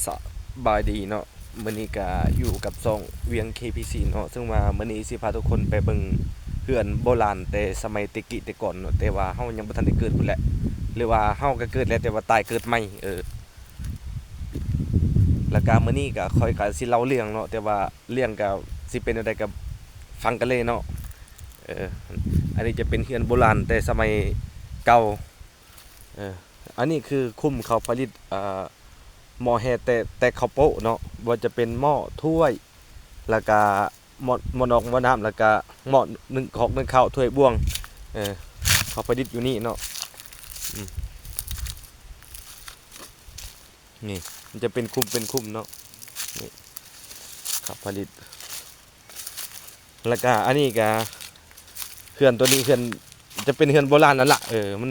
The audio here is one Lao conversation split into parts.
ສະບາຍດີເນາະ, ມື້ນີ້ກະຢູ່ກັບຊ່ອງວຽງ ເຄ ພີ ຊີ ເນາະ, ເຊິ່ງວ່າມື້ນີ້ຊິພາທຸກຄົນໄປເບິ່ງເຮືອນໂບລານແຕ່ສະໄໝແຕ່ກີ້ແຕ່ກ່ອນເນາະ, ແຕ່ວ່າເຮົາຍັງບໍ່ທັນໄດ້ເກີດພຸ້ນແຫຼະ ຫຼືວ່າເຮົາກະເກີດແລ້ວ ແຕ່ວ່າຕາຍເກີດໃໝ່. ເອີ ແລ້ວກະມື້ນີ້ກະຂ້ອຍກະຊິເລົ່າເລື່ອງເນາະ, ແຕ່ວ່າເລື່ອງກະຊິເປັນແນວໃດກະຟັງກັນເລີຍເນາະ. ເອີ ອັນນີ້ຈະເປັນເຮືອນໂບລານແຕ່ສະໄໝເກົ່າ. ເອີ ອັນນີ້ຄືຄຸ້ມເຂົາຜະລິດ ເອີ ໝໍ້ແຮ່ແຕ່ ແຕ່ເຂົ້າໂປ້ເນາະ, ບໍ່ວ່າຈະເປັນໝໍ້ ຖ້ວຍ ແລ້ວກະໝໍ້ ໝໍ້ນອກໝໍ້ນ້ຳ ແລ້ວກະໝໍ້ໜຶ້ງຄອກໜຶ້ງເຂົ້າ ຖ້ວຍບ່ວງ ເອີ ເຂົາຜະລິດຢູ່ນີ້ເນາະ. ອືມ ນີ້ມັນຈະເປັນຄຸ້ມເປັນຄຸ້ມເນາະ, ນີ້ເຂົາຜະລິດ. ແລ້ວກະອັນນີ້ກະເຮືອນໂຕນີ້ ເຮືອນ ຈະເປັນເຮືອນໂບລານນັ້ນລະ, ເອີ ມັນ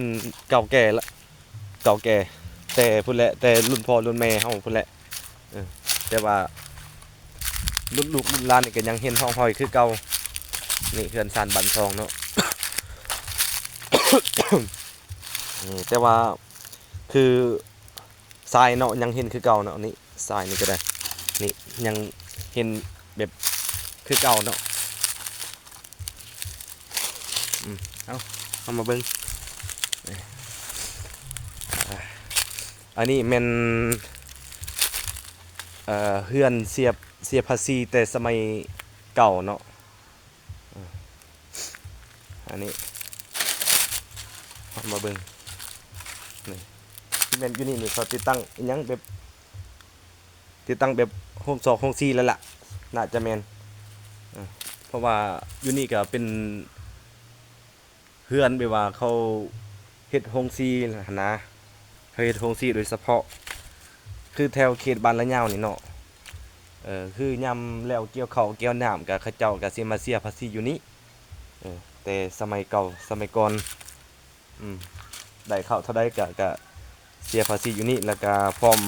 ເກົ່າແກ່ລະ ເກົ່າແກ່ແຕ່ພຸ້ນແຫຼະ ແຕ່ລຸ້ນພໍ່ລຸ້ນແມ່ເຮົາພຸ້ນແຫຼະ. ເອີ ແຕ່ວ່າລຸ້ນລູກລຸ້ນຫຼານນີ້ກະຍັງເຫັນຮ່ອງຮອຍຄືເກົ່າ. ນີ້ເຮືອນຊານບ້ານຊ່ອງເນາະ. ນີ້ ແຕ່ວ່າຄື ຊາຍເນາະ ຍັງເຫັນຄືເກົ່າເນາະ, ນີ້ຊາຍນີ້ກະໄດ້ ນີ້ຍັງເຫັນແບບຄືເກົ່າເນາະ. ອືມ ເອົາ ເຮົາມາເບິ່ງ ອັນນີ້ແມ່ນ ເອີ ເຮືອນເສຍ ເສຍພາສີແຕ່ສະໄໝເກົ່າເນາະ. ເອີ ອັນນີ້ເຮົາມາເບິ່ງ ນີ້ ແມ່ນຢູ່ນີ້ ນີ້ເຂົາຕິດຕັ້ງອີ່ຫຍັງແບບ ຕິດຕັ້ງແບບໂຮງຊອກໂຮງຊີແລ້ວລະ ໜ້າຈະແມ່ນ. ເອີ ເພາະວ່າຢູ່ນີ້ກະເປັນ ເຮືອນແບບວ່າເຂົາເຮັດໂຮງສີຫັ້ນນະ, ເຂົາເຮັດໂຮງສີໂດຍສະເພາະ ຄືແຖວເຂດບ້ານລະຍາວນີ້ເນາະ. ເອີ ຄືຍາມແລ້ວກ່ຽວເຂົ້າກ່ຽວນ້ຳ ກະເຂົາເຈົ້າກະຊິມາເສຍພາສີຢູ່ນີ້. ເອີ ແຕ່ສະໄໝເກົ່າ ສະໄໝກ່ອນ ອືມ ໄດ້ເຂົ້າເທົ່າໃດກະ ກະເສຍພາສີຢູ່ນີ້ ແລ້ວກະພ້ອມ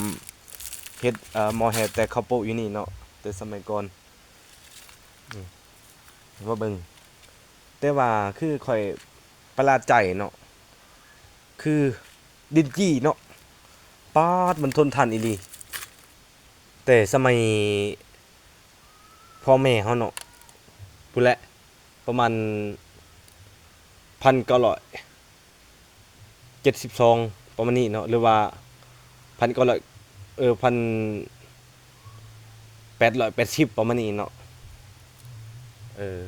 ເຮັດ ເອີ ໝໍ້ແຮ່ແຕ່ເຂົ້າໂປ້ຢູ່ນີ້ເນາະ ແຕ່ສະໄໝກ່ອນ. ອືມ ມາເບິ່ງ ແຕ່ວ່າຄືຂ້ອຍປະຫຼາດໃຈເນາະ ຄືດິນຈີ່ເນາະ ປາດ ມັນທົນທານອີ່ຫຼີ. ແຕ່ສະໄໝພໍ່ແມ່ເຮົາເນາະ ພຸ້ນແຫຼະ ປະມານພັນເກົ້າຮ້ອຍ ເຈັດສິບສອງ ປະມານນີ້ເນາະ ຫຼືວ່າ ພັນເກົ້າຮ້ອຍ ເອີ ພັນແປດຮ້ອຍແປດສິບ ປະມານນີ້ເນາະ. ເອີ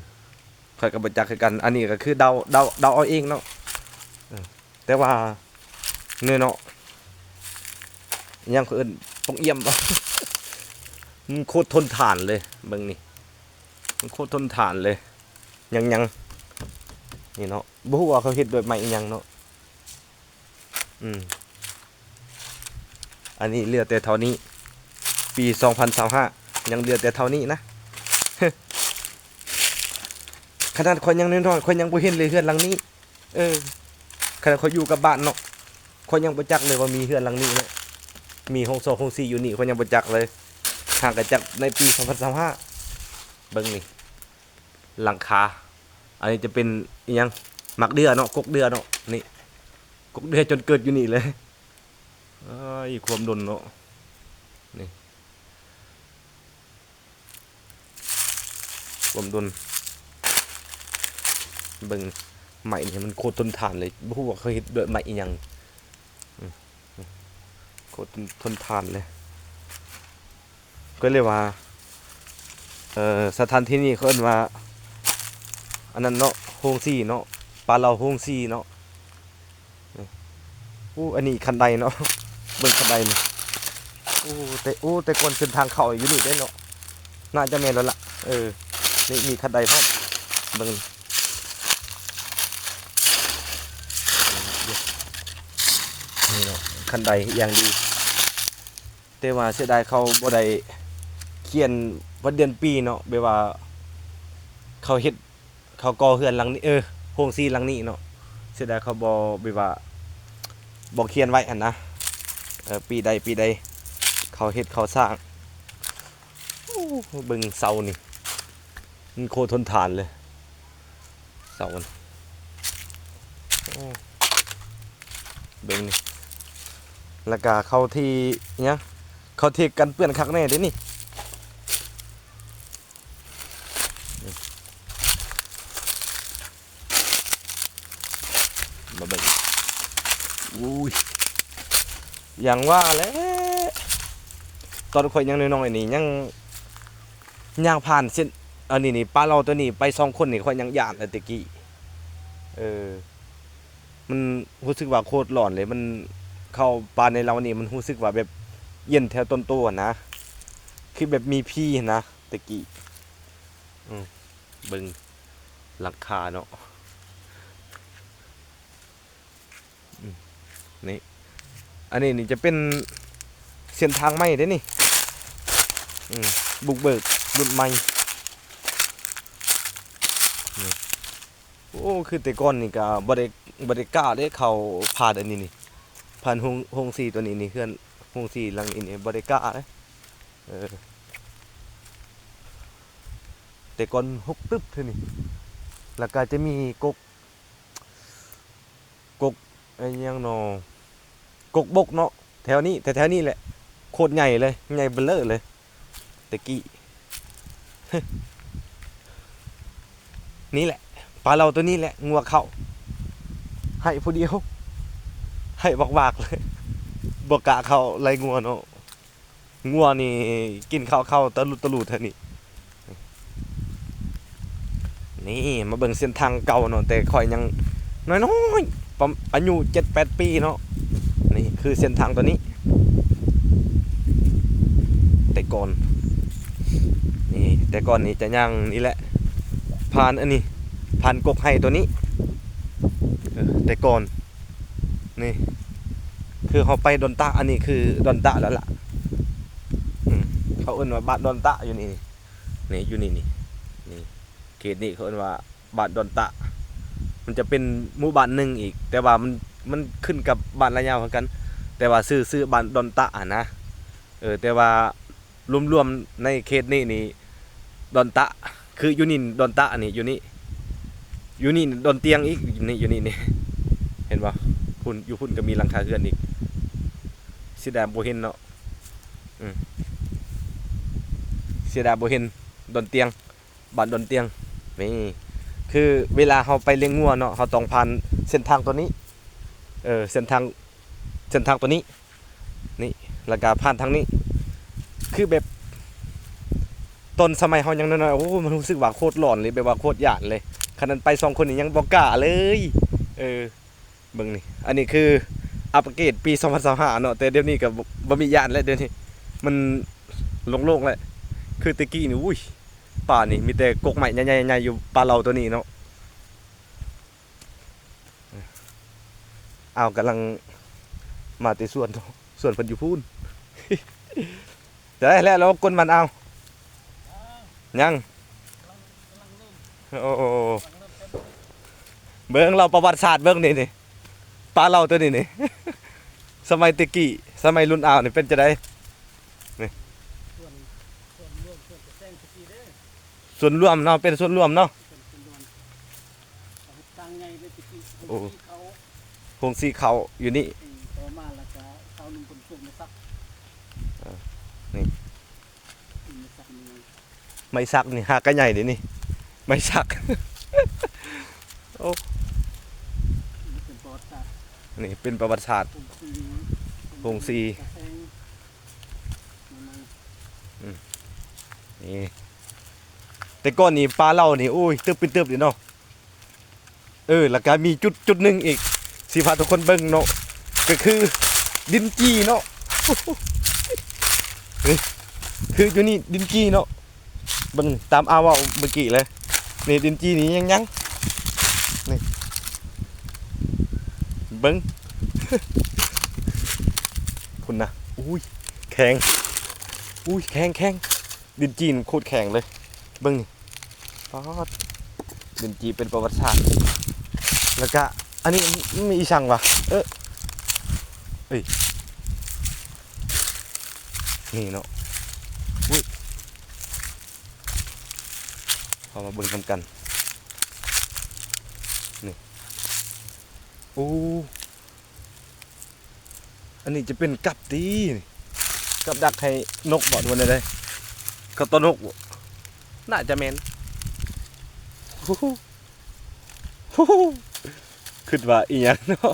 ຂ້ອຍກະບໍ່ຈັກຄືກັນ ອັນນີ້ກະຄືເດົາ ເດົາ ເດົາເອົາເອງເນາະ. ເອີ ແຕ່ວ່າ ນີ້ເນາະ ຫຍັງເຂົາເອີ້ນ ປ່ອງອ່ຽມ ມັນໂຄດທົນທານເລີຍ ເບິ່ງນີ້ ມັນໂຄດທົນທານເລີຍ. ຍັງໆ ນີ້ເນາະ ບໍ່ຮູ້ວ່າເຂົາເຮັດດ້ວຍໄມ້ອີ່ຫຍັງເນາະ. ອືມ ອັນນີ້ເຫຼືອແຕ່ເທົ່ານີ້ ປີສອງພັນຊາວຫ້າ ຍັງເຫຼືອແຕ່ເທົ່ານີ້ນະ. ຂະໜາດຂ້ອຍຍັງນ້ອຍໆ ຂ້ອຍຍັງບໍ່ເຫັນເລີຍເຮືອນຫຼັງນີ້. ເອີ ຂະໜາດຂ້ອຍຢູ່ກັບບ້ານເນາະ ຂ້ອຍຍັງບໍ່ຈັກເລີຍວ່າມີເຮືອນຫຼັງນີ້ເນາະ, ມີໂຮງຊອກໂຮງສີຢູ່ນີ້ ຂ້ອຍຍັງບໍ່ຈັກເລີຍ. ຫາກະຈັກໃນປີສອງພັນຊາວຫ້າ ເບິ່ງນີ້ ຫຼັງຄາ ອັນນີ້ຈະເປັນອີ່ຫຍັງ ໝາກເດື່ອເນາະ ກົກເດື່ອເນາະ ນີ້ ກົກເດື່ອຈົນເກີດຢູ່ນີ້ເລີຍ. ເອີຍ ຄວາມດົນເນາະ ນີ້ ຄວາມດົນ ເບິ່ງ ໄມ້ນີ້ມັນໂຄດທົນທານເລີຍ ບໍ່ຮູ້ວ່າເຂົາເຮັດດ້ວຍໄມ້ອີ່ຫຍັງ. ອືມ ໂຄດທົນ ທົນທານເລີຍ ກໍເລີຍວ່າ ເອີ ສະຖານທີ່ນີ້ເຂົາເອີ້ນວ່າ ອັນນັ້ນເນາະ ໂຮງສີເນາະ ປາເລົາໂຮງສີເນາະ. ນີ້ ໂອ້ ອັນນີ້ຄັນໄດເນາະ ເບິ່ງຄັນໄດນີ້. ໂອ້ ແຕ່ ໂອ້ ແຕ່ກ່ອນເສັ້ນທາງເຂົ້າຢູ່ນີ້ເດ້ເນາະ ໜ້າຈະແມ່ນແລ້ວລະ. ເອີ ນີ້ມີຄັນໄດພ້ອມ ເບິ່ງ ນີ້ເນາະ ຄັນໄດຢ່າງດີ. ແຕ່ວ່າເສຍດາຍເຂົາບໍ່ໄດ້ຂຽນວັນເດືອນປີເນາະ ແບບວ່າເຂົາເຮັດ ເຂົາກໍ່ເຮືອນຫຼັງນີ້ ເອີ ໂຮງສີຫຼັງນີ້ເນາະ. ເສຍດາຍເຂົາບໍ່ ແບບວ່າບໍ່ຂຽນໄວ້ຫັ້ນນະ ເອີ ປີໃດ ປີໃດເຂົາເຮັດເຂົາສ້າງ. ໂອ້ ເບິ່ງເສົານີ້ ມັນໂຄດທົນທານເລີຍ ເສົານີ້ ໂອ້ ເບິ່ງນີ້ ແລ້ວກະເຂົ້າທີ່ຫຍັງ ເຂົາເທກັນເປື້ອນຄັກແນ່ເດ້ນີ້. ມາເບິ່ງ ໂອ້ຍ ຢ່າງວ່າແຫຼະ ຕອນຂ້ອຍຍັງນ້ອຍໆນີ້ ຍັງ ຍ່າງຜ່ານເສັ້ນອັນນີ້ນີ້ ປ່າເຫຼົ່າໂຕນີ້ໄປສອງຄົນນີ້ ຂ້ອຍຍັງຢ້ານເລີຍແຕ່ກີ້. ເອີ ມັນຮູ້ສຶກວ່າໂຄດຮ້ອນເລີຍ ມັນເຂົ້າປ່າໃນເຫຼົ່ານີ້ ມັນຮູ້ສຶກວ່າແບບເຢັນແຖວຕົ້ນໂຕຫັ້ນນະ ຄືແບບມີຜີຫັ້ນນະແຕ່ກີ້. ອືມ ເບິ່ງຫຼັງຄາເນາະ. ອືມ ນີ້ ອັນນີ້ນີ້ຈະເປັນເສັ້ນທາງໃໝ່ເດ້ນີ້. ອືມ ບຸກເບີກລຸ້ນໃໝ່. ນີ້ ໂອ້ ຄືແຕ່ກ່ອນນີ້ກະບໍ່ໄດ້ ບໍ່ໄດ້ກ້າເດ້ ເຂົ້າຜ່ານອັນນີ້ນີ້ ຜ່ານໂຮງ ໂຮງສີຕົວນີ້ນີ້ ເຮືອນໂຮງສີຫຼັງນີ້ນີ້ ບໍ່ໄດ້ກ້າເດ້. ເອີ ແຕ່ກ່ອນຮົກຕຶບເທື່ອນີ້ ແລ້ວກະຈະມີກົກ ກົກ ອີຫຍັງນໍ ກົກບົກເນາະ ແຖວນີ້ ແຖວໆນີ້ແຫຼະ ໂຄດໃຫຍ່ເລີຍ ໃຫຍ່ເບີເລີເລີຍແຕ່ກີ້. ນີ້ແຫຼະ ປ່າເຫຼົ່າໂຕນີ້ແຫຼະ ງົວເຂົ້າ ໄຫ້ຜູ້ດຽວ ໄຫ້ວາກໆເລີຍ ບໍ່ກະເຂົ້າໄລ່ງົວເນາະ. ງົວນີ້ກິນເຂົ້າ ເຂົ້າຕະຫຼຸດຕະຫຼຸດແທ້ນີ້. ນີ້ມາເບິ່ງເສັ້ນທາງເກົ່າເນາະ ແຕ່ຂ້ອຍຍັງນ້ອຍໆ ປະ ອາຍຸເຈັດແປດປີເນາະ. ນີ້ຄືເສັ້ນທາງຕົວນີ້ ແຕ່ກ່ອນ ນີ້ ແຕ່ກ່ອນນີ້ຈະຍ່າງນີ້ແຫຼະ ຜ່ານອັນນີ້ ຜ່ານກົກໄຮ່ຕົວນີ້. ເອີ ແຕ່ກ່ອນ ນີ້ ຄືເຮົາໄປດອນຕະ ອັນນີ້ຄືດອນຕະແລ້ວລະ. ອືມ ເຂົາເອີ້ນວ່າບ້ານດອນຕະຢູ່ນີ້ ນີ້ ຢູ່ນີ້ ນີ້ ນີ້ ເຂດນີ້ເຂົາເອີ້ນວ່າບ້ານດອນຕະ. ມັນຈະເປັນໝູ່ບ້ານໜຶ່ງອີກ ແຕ່ວ່າມັນ ມັນຂຶ້ນກັບບ້ານລະຍາວຄືກັນ ແຕ່ວ່າຊື່ ຊື່ບ້ານດອນຕະຫັ້ນນະ. ເອີ ແຕ່ວ່າລວມໆໃນເຂດນີ້ນີ້ ດອນຕະ ຄືຢູ່ນີ້ດອນຕະນີ້ ຢູ່ນີ້ ຢູ່ນີ້ດອນຕຽງອີກ ຢູ່ນີ້ ຢູ່ນີ້ນີ້ ເຫັນບໍ່? ພຸ້ນ ຢູ່ພຸ້ນກໍມີຫຼັງຄາເຮືອນອີກ ເສຍດາຍບໍ່ເຫັນເນາະ. ອືມ ເສຍດາຍບໍ່ເຫັນດອນຕຽງ ບ້ານດອນຕຽງ. ນີ້ ຄືເວລາເຮົາໄປລ້ຽງງົວເນາະ ເຮົາຕ້ອງຜ່ານເສັ້ນທາງຕົວນີ້ ເອີ ເສັ້ນທາງ ເສັ້ນທາງຕົວນີ້ ນີ້ ແລ້ວກະຜ່ານທາງນີ້ ຄືແບບ ຕອນສະໄໝເຮົາຍັງນ້ອຍໆ ໂອ້ ມັນຮູ້ສຶກວ່າໂຄດຮ້ອນເລີຍ ແບບວ່າໂຄດຢ້ານເລີຍ. ຂະໜາດໄປສອງຄົນນີ້ຍັງບໍ່ກ້າເລີຍ. ເອີ ເບິ່ງນີ້ ອັນນີ້ຄືອັບເກຣດປີສອງພັນຊາວຫ້າເນາະ ແຕ່ດຽວນີ້ກໍບໍ່ ບໍ່ມີຢ້ານແລ້ວ ດຽວນີ້ມັນໂລ່ງໆແລ້ວ. ຄືແຕ່ກີ້ນີ້ ອຸ້ຍ ປ່ານີ້ມີແຕ່ກົກໄມ້ໃຫຍ່ໆ ໃຫຍ່ຢູ່ ປ່າເຫຼົ່າຕົວນີ້ເນາະ. ອ້າວ ກຳລັງມາແຕ່ສວນ ສວນເພິ່ນຢູ່ພຸ້ນ. ຈະໄດ້ແລ້ວ ແລ້ວກົນມັນ ອ້າວ ຍັງ ໂອ້ ເບິ່ງລາວປະຫວັດສາດ ເບິ່ງນີ້ ນີ້ ປ່າເຫຼົ່າຕົວນີ້ນີ້ ສະໄໝແຕ່ກີ້ ສະໄໝລຸ້ນອາວນີ້ເປັນຈັ່ງໃດນີ້? ສວນ ສວນລວມ ສວນກະແຊງແຕ່ກີ້ເດ້ ສວນລວມເນາະ ເປັນສວນລວມເນາະ. ເປັນສວນລວມ ເຂົາເຮັດສ້າງໃຫຍ່ເລີຍແຕ່ກີ້ ໂອ້ ໂຮງສີເຂົ້າ ໂຮງສີເຂົ້າຢູ່ນີ້ ອືມ ຕໍ່ມາແລ້ວກະຊາວໜຸ່ມເພິ່ນສົ່ງໄມ້ສັກ ເອີ ນີ້ ໄມ້ສັກນີ້ ໄມ້ສັກນີ້ຫາກະໃຫຍ່ເດນີ້ ໄມ້ສັກ ໂອ້ ນີ້ເປັນປະຫວັດສາດ ນີ້ເປັນປະຫວັດສາດ ໂຮງສີ ໂຮງສີ ກະແຊງ ອືມ ນີ້ ແຕ່ກ່ອນນີ້ປ່າເຫຼົ່ານີ້ ໂອ້ຍ ຕຶບເປັນຕຶບເດເນາະ. ເອີ ແລ້ວກະມີຈຸດ ຈຸດໜຶ່ງອີກ ຊິພາທຸກຄົນເບິ່ງເນາະ ກໍຄືດິນຈີ່ເນາະ ນີ້ ຄືຢູ່ນີ້ດິນຈີ່ເນາະ ເບິ່ງຕາມອາເວົ້າເມື່ອກີ້ເລີຍ ນີ້ດິນຈີ່ນີ້ຍັງໆ ນີ້ ເບິ່ງ ພຸ້ນນະ ອຸ້ຍ ແຂງ ອຸ້ຍ ແຂງ ແຂງ ດິນຈີ່ໂຄດແຂງເລີຍ ເບິ່ງນີ້ ປາດ ດິນຈີ່ເປັນປະຫວັດສາດ ແລ້ວກະ ອັນນີ້ມີອີ່ສັງຫວາ? ເອີ ເອີຍ ນີ້ເນາະ ອຸ້ຍ ເຮົາມາເບິ່ງນຳກັນ ນີ້ ໂອ້ ອັນນີ້ຈະເປັນກັບຕິ ກັ ກັບດັກໃຫ້ນົກບໍ ຫຼືວ່າແນວໃດ? ກັບຕໍ່ນົກບໍ? ໜ້າຈະແມ່ນ. ຄິດວ່າອີ່ຫຍັງເນາະ?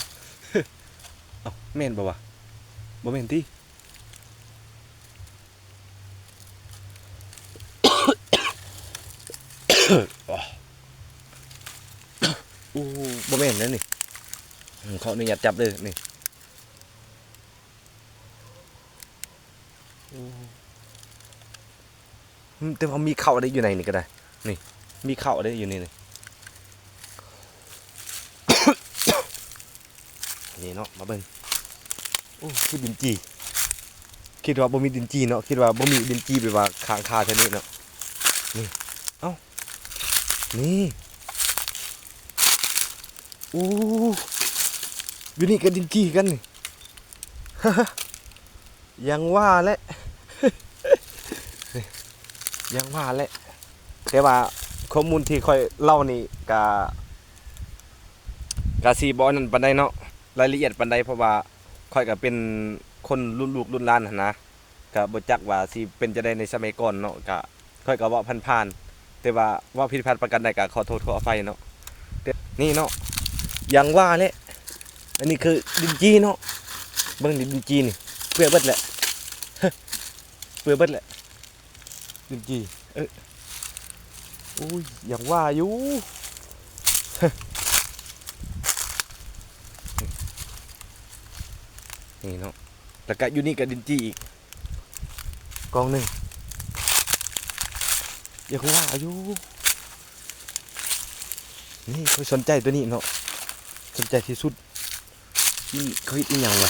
ເອົ້າ ແມ່ນບໍ່ວະ? ບໍ່ແມ່ນຕິ? ໂອ້ ບໍ່ແມ່ນແລ້ວນີ້. ອືມ ຂໍອະນຸຍາດຈັບເດີນີ້. ໂອ້ ອືມ ແຕ່ວ່າມີເຂົ້າເດ້ ຢູ່ໃນນີ້ກໍໄດ້. ນີ້ ມີເຂົ້າເດ້ ຢູ່ໃນນີ້. ນີ້ເນາະ ມາເບິ່ງ. ໂອ້ ຄືດິນຈີ່. ຄິດວ່າບໍ່ມີດິນຈີ່ເນາະ, ຄິດວ່າບໍ່ມີດິນຈີ່ ແບບວ່າຄ້າງຄາແຖວນີ້ເນາະ. ນີ້ ເອົ້າ ນີ້ ໂອ້ ຢູ່ນີ້ກໍດິນຈີ່ຄືກັນນີ້. ຢ່າງວ່າແຫຼະ ຢ່າງວ່າແຫຼະ. ແຕ່ວ່າຂໍ້ມູນທີ່ຂ້ອຍເລົ່ານີ້ກະ ກະຊິບໍ່ອັນນັ້ນປານໃດເນາະ, ລາຍລະອຽດປານໃດ, ເພາະວ່າຂ້ອຍກະເປັນຄົນລຸ້ນລູກລຸ້ນຫຼານຫັ້ນນະ, ກະບໍ່ຈັກວ່າຊິເປັນຈັ່ງໃດໃນສະໄໝກ່ອນເນາະ. ກະ ຂ້ອຍກໍເວົ້າຜ່ານໆ ແຕ່ວ່າເວົ້າຜິດພາດປະການໃດກໍຂໍໂທດຂໍອະໄພເນາະ. ແຕ່ ນີ້ເນາະ ຢ່າງວ່າແຫຼະ, ອັນນີ້ຄືດິນຈີ່ເນາະ. ເບິ່ງດິນຈີ່ນີ້ ເປື່ອຍເບິດແຫຼະ ເປື່ອຍເບິດແຫຼະ ດິນຈີ່. ເອີ ໂອ້ຍ ຢ່າງວ່າຢູ່ ນີ້ເນາະ. ແລ້ວກະຢູ່ນີ້ກະດິນຈີ່ອີກ ກອງໜຶ່ງ. ຢ່າຄືວ່າຢູ່ ນີ້ຂ້ອຍສົນໃຈຕົວນີ້ເນາະ, ສົນໃຈທີ່ສຸດ. ມັນ ເຂົາເຮັດອີ່ຫຍັງວະ?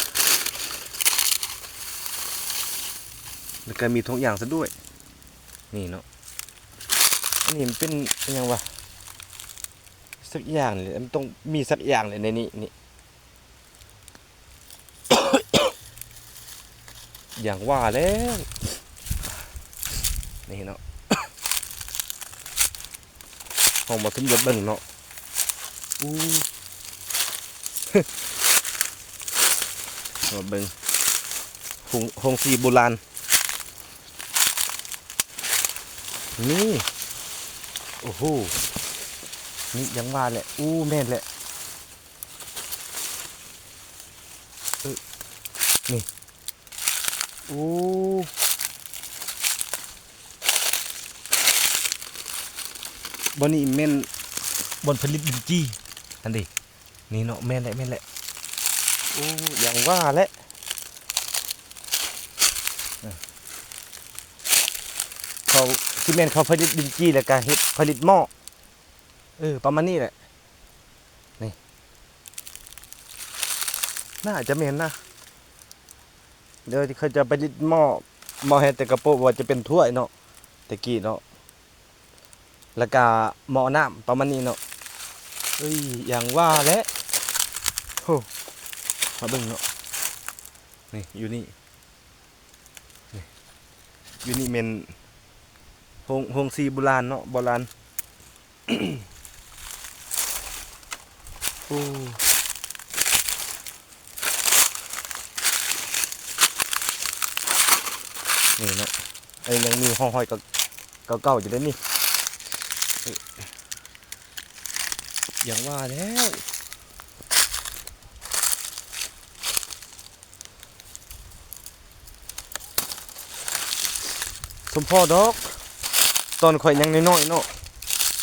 ແລ້ວກະມີຖົງຢາງຊະດ້ວຍ ນີ້ເນາະ. ອັນນີ້ມັນເປັນອີ່ຫຍັງວະ? ສັກຢ່າງນີ້ແຫຼະ, ມັນຕ້ອງມີສັກຢ່າງແຫຼະໃນນີ້ ນີ້. ຢ່າງວ່າແຫຼະ ນີ້ເນາະ, ເຮົາມາສຳຫຼວດເບິ່ງເນາະ. ອູ້ ມາເບິ່ງໂຮງ ໂຮງສີໂບລານ ນີ້. ໂອ້ໂຫ ນີ້ ຢ່າງວ່າແຫຼະ. ອູ້ ແມ່ນແຫຼະ. ເອີ ນີ້ ໂອ້ ບ່ອນນີ້ແມ່ນບ່ອນຜະລິດດິນຈີ່ຫັ້ນເດ. ນີ້ເນາະ ແມ່ນແຫຼະ ແມ່ນແຫຼະ. ໂອ້ ຢ່າງວ່າແຫຼະ ເຂົາ ຊິແມ່ນເຂົາຜະລິດດິນຈີ່ ແລ້ວກະເຮັດຜະລິດໝໍ້ ເອີ ປະມານນີ້ແຫຼະ. ນີ້ ໜ້າຈະແມ່ນນະ. ດຽວເຂົາຈະໄປລິດໝໍ້ ໝໍ້ເຮັດແຕ່ກະໂປະ ວ່າຈະເປັນຖ້ວຍເນາະ ແຕ່ກີ້ເນາະ, ແລ້ວກະໝໍ້ນ້ຳປະມານນີ້ເນາະ. ເອີຍ ຢ່າງວ່າແຫຼະ. ໂຫ ມາເບິ່ງເນາະ ນີ້ ຢູ່ນີ້ ນີ້ ຢູ່ນີ້ແມ່ນໂຮງ ໂຮງສີໂບລານເນາະ ໂບລານ. ໂອ້ ນີ້ເນາະ ເອີ ຍັງມີຮ່ອງຮອຍເກົ່າໆຢູ່ເດ້ນີ້. ຢ່າງວ່າແລ້ວ ສົມພໍດອກ ຕອນຂ້ອຍຍັງນ້ອຍໆເນາະ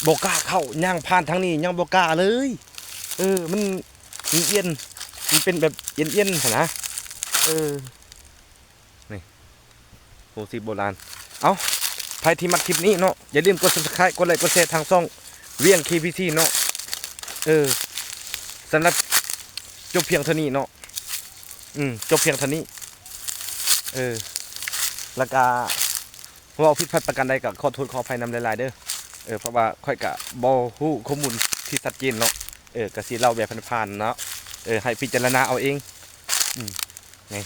ບໍ່ກ້າເຂົ້າ ຍ່າງຜ່ານທາງນີ້ຍັງບໍ່ກ້າເລີຍ. ເອີ ມັນ ມັນອຽນ ມັນເປັນແບບອຽນໆຫັ້ນນະ. ເອີ ນີ້ ໂຮງສີໂບລານ. ເອົ້າ ໃຜທີ່ມັກຄລິບນີ້ເນາະ ຢ່າລືມກົດ Subscribe ກົດໄລກ໌ ກົດແຊ ທາງຊ່ອງ ວຽງ ເຄ ພີ ຊີ ເນາະ. ເອີ ສຳລັບ ຈົບພຽງເທົ່ານີ້ເນາະ. ອືມ ຈົບພຽງເທົ່ານີ້. ເອີ ແລ້ວກະເວົ້າຜິດພາດປະການໃດກະຂໍໂທດຂໍອະໄພນຳຫຼາຍໆເດີ. ເອີ ເພາະວ່າຂ້ອຍກະບໍ່ຮູ້ຂໍ້ມູນທີ່ຊັດເຈນເນາະ. ເອີ ກະຊິເລົ່າແບບຜ່ານໆເນາະ. ເອີ ໃຫ້ພິຈາລະນາເອົາເອງ. ອືມ ນີ້